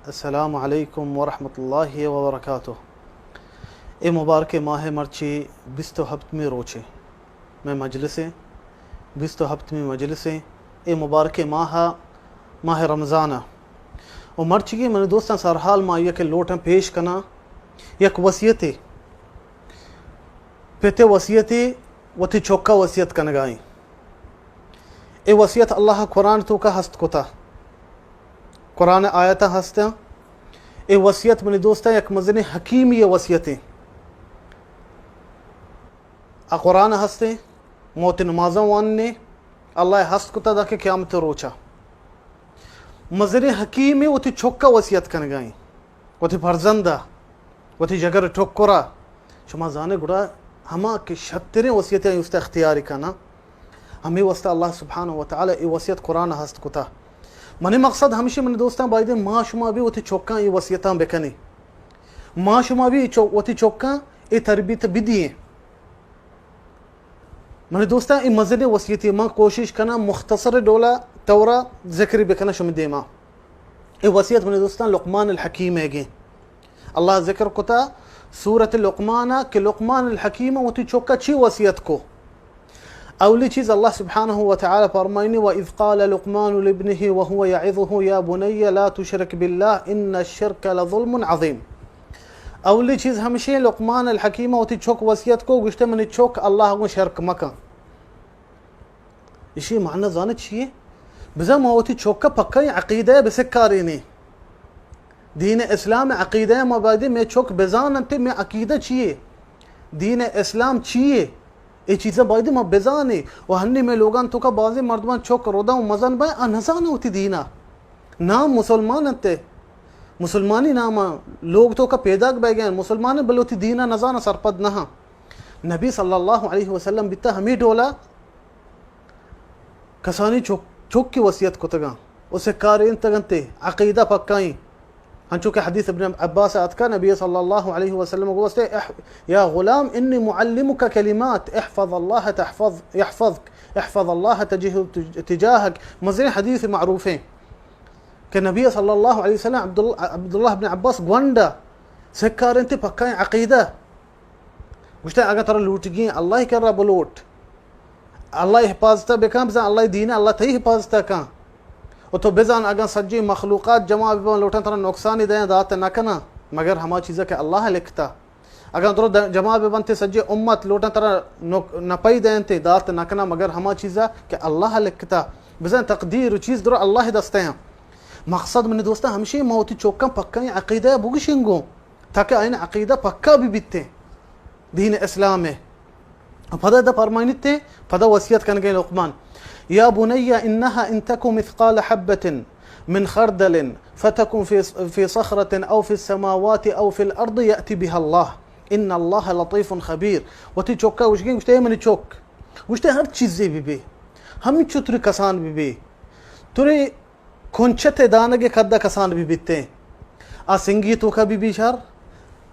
السلام علیکم ورحمۃ اللہ وبرکاتہ۔ اے مبارکیں ماہ ءِ مرچی بیست ءُ ہپتمی روچے، مئے مجلس ءِ بیست ءُ ہپتمی مجلس ءِ۔ اے مبارکیں ماہ، ماہ رمضان ءِ۔ و مرچیگیں منی دوستاں، سرحال ما یک لوٹاں پیش کناں، یک وصیتے۔ پت ءِ وصیتے، وتی چکا وصیت کنگائیں۔ اے وصیت اللہ قرآن توکا ہست کتا۔ قرآن آیتاں ہستاں۔ اے وصیت منی دوستاں یک مزنیں حکیمی وصیتے۔ آ قرآن ہستے، موت نمازاں واننے، اللہ ہست کتا داکہ قیامت روچا۔ مزنیں حکیمی وتی چکا وصیت کنگائیں۔ وتی فرزند ءَ، وتی جگر ءِ ٹکر ءَ، شما زانے گڑا ہما کہ شتریں وصیت ءَ است اختیار کناں، ہمے واسطہ اللہ سبحانہ و تعالی اے وصیت قرآن ءَ ہست کتا۔ منی مقصد ہمشی منی دوستاں، بایدیں ما شما بھی وتی چکاں اے وصیتاں بکنیں۔ ما شما بھی چو-، وتی چکاں اے تربیت بدییں۔ منی دوستاں، اے مزنیں وصیتے، من کوشش کناں مختصر ڈولا طورا ذکر بکناں شمی دیما۔ اے وصیت منی دوستاں لقمان الحکیم ءِ گیں۔ اللہ ذکر کتا سورت لقمان ءَ کہ لقمان الحکیم ءَ وتی چکا چی وصیت کو۔ اولی چیز اللہ سبحانہ و تعالی فرمائنی: وَإِذْ قَالَ لُقْمَانُ لِابْنِهِ وَهُوَ يَعِظُهُ يَا بُنَيَّ لَا تُشْرِكْ بِاللَّهِ إِنَّ الشِّرْكَ لَظُلْمٌ عَظِيمٌ۔ اولی چیز ہمشی لقمان الحکیم ءَ وتی چک وصیت کو، گوشتے: منی چک، اللہ گوں شرک مکن۔ ایشی معنی زانت چیے؟ بزاں ما وتی چک ءَ پکائیں عقیدہ ءَ بسکارینیں۔ دین اسلام ءِ عقیدہ ءَ ما بایدیں مئے چک بزاننت، مئے عقیدہ چیے؟ دین اسلام چیے؟ اے چیزاں بایدیں ما بزانیں۔ و ہنی مئے لوگان توکا بازیں مردمان چک رداں و مزن بائیں، آ نزاناں وتی دینا۔ نام مسلمان انت، مسلمانی نام لوگ توکا پیداک بئیگیں، مسلمان بلے وتی دینا نزاناں، سرپد نہ۔ نبی صلی اللہ علیہ وسلم بیتا ہمے ڈولا کسانی چک، چک کی وصیت کتگاں و سکارینتگنتے، عقیدہ پکائیں۔ ہنچو کہ حدیث ابن عباس آتکا، نبی صلی اللہ علیہ وسلم گوستے: اح-، يا غلام إني معلمك كلمات، احفظ الله تحفظ، يحفظك، احفظ الله تجه-، تجاهك۔ مزنیں حدیث معروفیں کہ نبی صلی اللہ علیہ وسلم عبدال-، عبداللہ ابن عباس گونڈا سکارینتے پکائیں عقیدہ۔ گوشتے: اگاں ترا لوٹگی ایں، اللہ کرا بلوٹ، اللہ حفاظت بکن، بزاں اللہ دین، اللہ تئی حفاظت کن۔ و تو بزان، اگاں سجی مخلوقات جمع ببن، لوٹن ترا نقصانی دیں، دات نہ کناں، مگر ہما چیزا کہ اللہ لکھتا۔ اگاں درو د-، جمع ببنتے سجی امت، لوٹن ترا نق-، نپئی دینتے، دات نہ کناں، مگر ہما چیزا کہ اللہ لکھتا۔ بزاں تقدیر و چیز درو اللہ دستے ہیں۔ مقصد منی دوستاں ہمشی، ما وتی چوکاں پکائیں عقیدہ بگشنگوں۔ تاکہ آئین عقیدہ پکا بہ بیتیں دین اسلام ء۔ پدا ادا فرمائنیتیں، پدا وصیت کنگیں لقمان: يا بني إنها إن تك مثقال حبة من خردل فتكن في، في صخرة أو في السماوات أو في الأرض يأت بها الله إن الله لطيف خبير۔ وتی چوکا گوشگیں، گوشتے: اے منی چوک، گوشتے ہر چیزے بہ بے، ہمینچو تری کسان بہ بے، تری کنچت ء دانگ ء کد ء کسان بہ بیتیں۔ آ سنگی توکا بہ بی شر،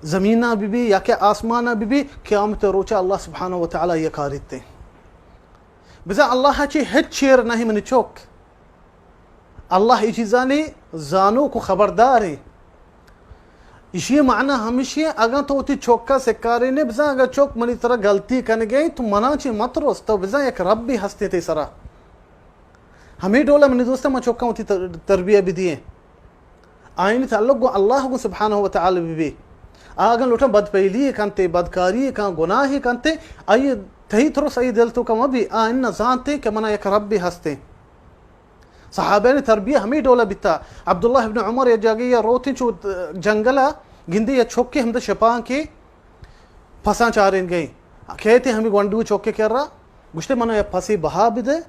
زمین ء بہ بی یا کہ آسمان ء بہ بی، قیامت ء روچ ء اللہ سبحانہ و تعالی ء کاریتیں۔ بزاں اللہ ء چی ہچ چیر نہ منی چوک۔ اللہ ای چیزانی زانوک و خبرداریں۔ ایشی معنی ہمشی، اگاں تو وتی چوکا سکارینے، بزاں اگاں چوک منی ترا غلطی کنگے، تو منا چی مترس، تو بزاں یک ربی ہستے تی سرا۔ ہمے ڈول ء منی دوستاں، ما چکاں وتی تر-، تربیہ بدییں۔ آئین تعلق گوں اللہ گوں سبحانہ و تعالی بہ بی۔ آ اگاں لوٹاں بدپیلی کنتے، بدکاری کن، گناہی کنتے، آئی تہی ترس آئی دل توکا مہ بی، آ اناں زانتے کہ منا یک ربی ہستیں۔ صحابیانی تربیہ ہمے ڈول ء بیتا۔ عبداللہ ابن عمر یا جاگہے ء روتیں، چو جنگل ء گندے یا چکے ہمدا شپانکے پساں چارینگئے۔ کیتے ہمے گونڈو چکے کرا، گوشتے، منا یک پسے بہا بدے۔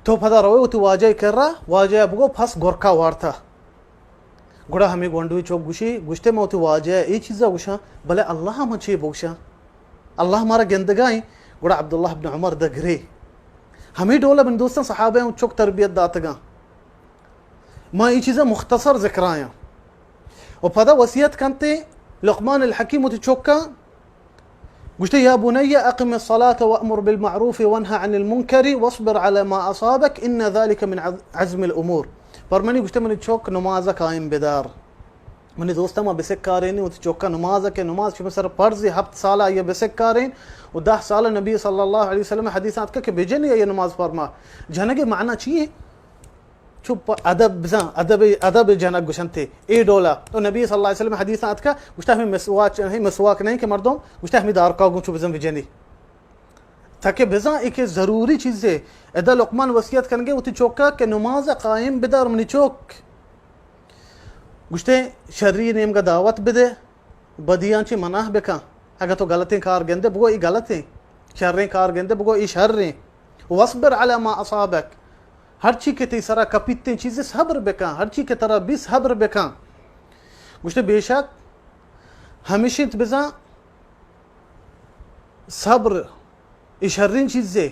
تو پدا روئے وتی واجہ ء کرا، واجہ ء بگو پس گرکا وارتا۔ گڑا ہمے گونڈوی چک گوشی، گوشتے، من وتی واجہ ء اے چیزا گوشاں، بلے اللہ ء من چے بگوشاں؟ اللہ مارا گندگائیں۔ گڑا عبداللہ ابن عمر دگرے۔ ہمے ڈول ء من دوستاں صحابہ ء چک تربیت داتگاں۔ ما اے چیزاں مختصر ذکر آیاں۔ و پدا وصیت کنتے لقمان الحکیم وتی چکاں، گوشتے، يا بني أقم الصلاة وأمر بالمعروف وانه عن المنكر واصبر على ما أصابك إن ذلك من عز-، عزم الأمور۔ پرمانی گوشتے، منی چوک نماز قائم بدار۔ منی دوستاں، ما بسکارینی وتی چوکا نماز کہ نماز شمے سر پرزی، ہپت سال آئی بسکارین و دہ سال نبی صلی اللہ علیہ وسلم حدیث آتکا کہ بجنی آئی نماز پرما۔ جنگ معنی چی ہے؟ چو پہ ادب بزاں، ادب، ادب جنگ گوشنتے اے ڈولا۔ تو نبی صلی اللہ علیہ وسلم حدیث آتکا، گوشتا ہمیں مسواک نہیں، مسواک نہیں کہ مردم گوشتا ہمیں دارکا گوں چو بزاں بجنی۔ تاکہ بزاں ایک ضروری چیزے۔ ادا لقمان وصیت کنگے وتی چوکا کہ نماز قائم بدار منی چوک۔ گوشتے، شری نیمگا دعوت بدے، بدیاں چی منع بکن۔ اگر تو غلطیں کار گندے، بگو ای غلطیں۔ شریں کار گندے، بگو ای شریں۔ واصبر علی ما اصابک۔ ہر چی کہ تی سرا کپیتیں چیزے صبر بکن، ہر چی کہ ترا بی صبر بکن۔ گوشتے، بے شک ہمیشی انت بزاں صبر ای شریں چیزے۔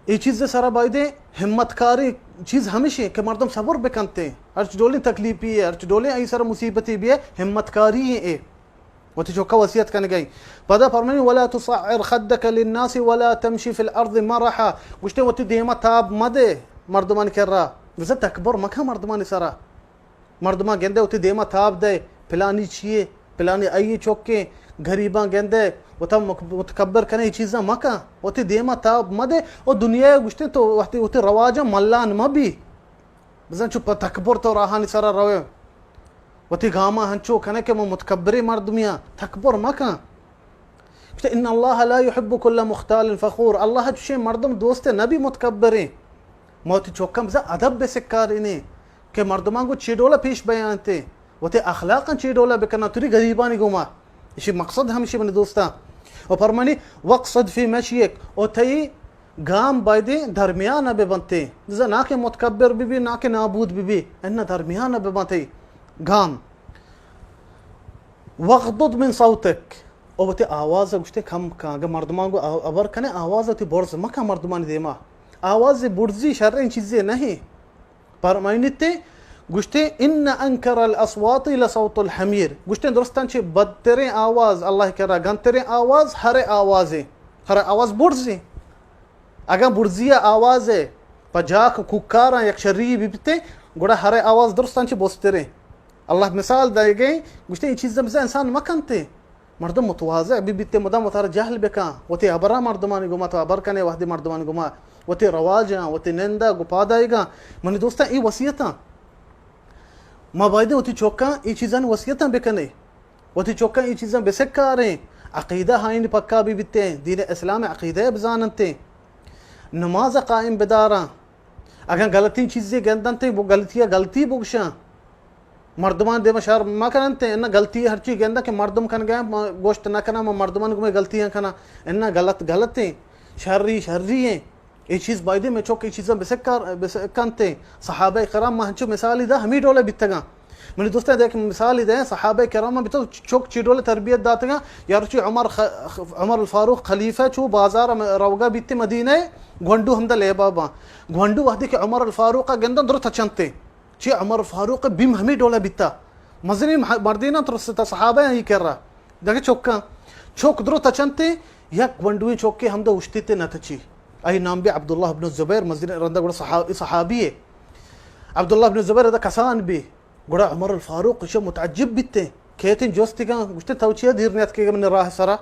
ای چیز سرا بایدیں ہمت کاری چیز ہمیشیں کہ مردم صبر بکنتے۔ ہرچ ڈولیں تکلیفی ہے، ہرچ ڈولیں ای سر مصیبتی بھی ہے، ہمت کاری ہیں اے۔ وتی چوکا وصیت کنگئی۔ پدا فرمانی، ولا تصعر خدك للناس ولا تمش في الارض مرحا۔ گوشتے، وتی دیما تاب مدے مردمان کرا۔ بزا تکبر مکن مردمان سرا۔ مردماں گندے وتی دیما تاب دے، پلانی چیے، پلانی ای چوکیں، غریباں گندے وتا مک-، متکبر کنے، ای چیزاں مکن، وتی دیما تاب مدے۔ او دنیا گوشتے تو وتی، وتی رواجاں ملان مبی۔ بزن چو پہ تکبر تو راہانی سرا روے۔ وتی گاما ہنچو کنے کہ من متکبریں مردمیاں، تکبر مکن۔ گوشتے، ان اللہ لا يحب كل مختال فخور۔ اللہ چوشیں مردم دوست نبی متکبریں۔ ما وتی چوکاں بزاں ادب بہ سکارینیں کہ مردماں گوں چی ڈولا پیش بیانتے، وتی اخلاقاں چی ڈولا بکناں، توری غریبانی گوما۔ اشی مقصد ہمشی منی دوستاں۔ و فرمانی، واقصد في مشيك، او تئی گام بایدیں درمیان بہ بنتے۔ بزاں نہ کہ متکبر بہ بی، نہ کہ نابود بہ بی، انہ درمیان بہ بنتے گام۔ واغضض من صوتك، او وتی آواز گوشتے کم کن، اگر مردماں گوں آ-، ابر کنے آواز وتی برز مکن مردمانی دیما۔ آواز برزی شریں چیزے نہیں۔ پرمائنیتے، گوشتے، ان انکر الاصوات لصوت الحمیر۔ گوشتے، درستاں چہ بدتریں آواز، اللہ کرا گنتریں آواز، ہر آوازیں۔ ہر آواز برزیں۔ اگاں برزی آوازے پہ جاک کوکاراں یک شری بہ بیتے، گڑا ہر آواز درستاں چہ بستریں۔ اللہ مثال دئیگیں، گوشتے، اے چیز بزاں انسان مکنتے۔ مردم متواضع بہ بیتے، مدام وتارا جہل بکن، وتی ہبراں مردمانی گوما تو ہبر کنے، وہدے مردمانی گوما وتی رواجاں، وتی نندا گوں پادائیگاں۔ منی دوستاں، اے وصیتاں ما بایدیں وتی چوکاں اے چیزانی وصیتاں بکنیں۔ وتی چوکاں اے چیزاں بسکاریں، عقیدہ آئینی پکا بہ بیتیں، دین اسلام عقیدہ بزاننتیں، نماز قائم بداراں۔ اگاں غلطیں چیزے گندنتیں، وہ غلطی غلطی بگشاں۔ مردمان دیما شر مکننت، انہ غلطی ہرچی گندہ کہ مردم کنگا، ما گوشت نہ کناں، ما مردمان گومے غلطیاں کناں، انہ غلط غلطیں، شری شری ہیں۔ اے چیز بایدیں میں چوک اے چیزاں بسکار، بسکنتیں۔ صحابہ کرام ما ہنچو مثالی دا ہمی ڈولے بیتگاں۔ منی دوستاں، دیکھ مثالی دے، صحابہ کرام بیتو چوک چی ڈولے تربیت داتگاں۔ یا روچی عمر خ-، عمر الفاروق خلیفہ چو بازار م-، روگا بیتے مدینہ، گونڈو ہمدا لیبا باں۔ گونڈو وہدے کہ عمر الفاروق گندن درو تچنتے۔ چی عمر فاروق بیم ہمے ڈولا بیتا۔ مزنیں مہ-، مردیناں ترستا، صحابہ آئی کرا۔ دگہ چوکاں۔ چوک درو تچنتے، یک گونڈویں چوکے ہمدا اشتیتے نہ تچی۔ آئی نام بی عبداللہ ابن زبیر، مزنیں رندا گڑا صحا-، صحابی ہے۔ عبداللہ ابن زبیر ادا کسان بی۔ گڑا عمر الفاروق اشا متعجب بیتے۔ کیتیں جوستگاں، گوشتے تو چیا دیر نیت کہ من راہ سرا؟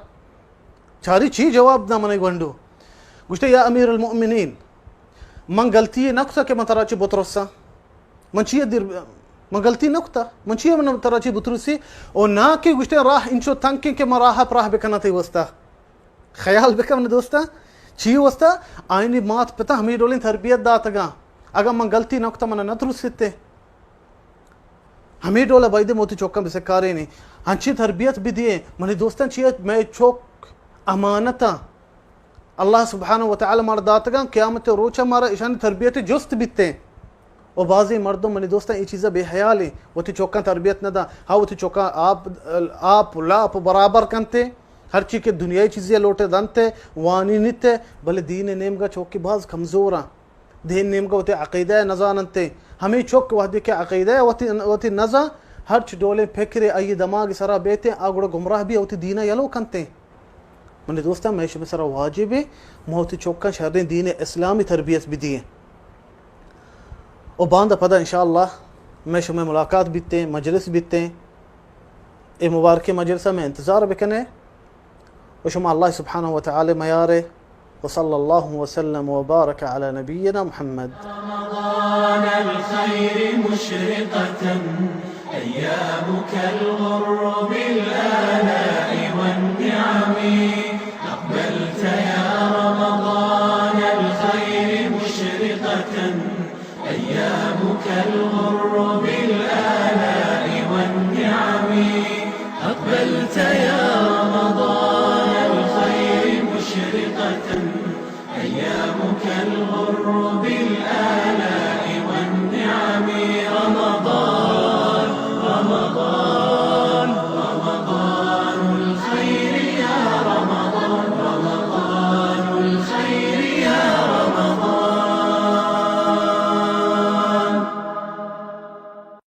چاری چی جواب دا منی گونڈو؟ گوشتے، یا امیر المؤمنین، من غلطی نہ کتا کہ من ترا چی بترساں۔ من چی دیر، من غلطی نہ کتا۔ من چی من ترا چی بترسی؟ او نا کہ گوشتے راہ انچو تنکیں کہ من راہ پراہ بکناں تئی واسطہ۔ خیال بکن منی دوستاں، چی واسطہ؟ آئینی مات پتا ہمیں ڈولیں تربیت داتگاں۔ اگر من غلطی نہ کتا من نہ ترسیتے۔ ہمے ڈول ء بایدیں ما وتی چکاں بسکارینیں، انچیں تربیت بدییں۔ منی دوستاں، چیا مئے چک امانتاں، اللہ سبحانہ و تعالی مارا داتگاں، قیامت روچ ء مارا اشانی تربیت جست بیتیں۔ و بازیں مردم، منی دوستاں، اے چیزا بے حیالیں، وتی چکاں تربیت نہ داں۔ ہا، وتی چکاں آپ، آپ لاپ برابر کنتے، ہرچی کہ دنیائی چیزے لوٹے دنتے، وانی نیتے، بلے دین نیمگا چوکی باز کمزوراں۔ دین نیمگا وتی عقیدہ ء نزاننتیں۔ ہمے چک وہدے کہ عقیدہ ء وتی، وتی نزاں، ہرچ ڈولیں پکرے آئی دماغ سرا بیتیں، آ گڑا گمراہ بی، وتی دین ء یلو کنتیں۔ منی دوستاں، مئے شمئے سرا واجبیں ما وتی چکاں شریں دین اسلامی تربیت بدییں۔ و باندا پدا انشاءاللہ مئے شمئے ملاقات بیتیں، مجلس بیتیں۔ اے مبارکیں مجلس ءَ مئے انتظار بکنے و شما اللہ سبحانہ و تعالی میارے۔ وصلی اللہ وسلم وبارک علی نبینا محمد۔ رمضان الخير مشرقة، أيامك الغر بالآلاء والنعم۔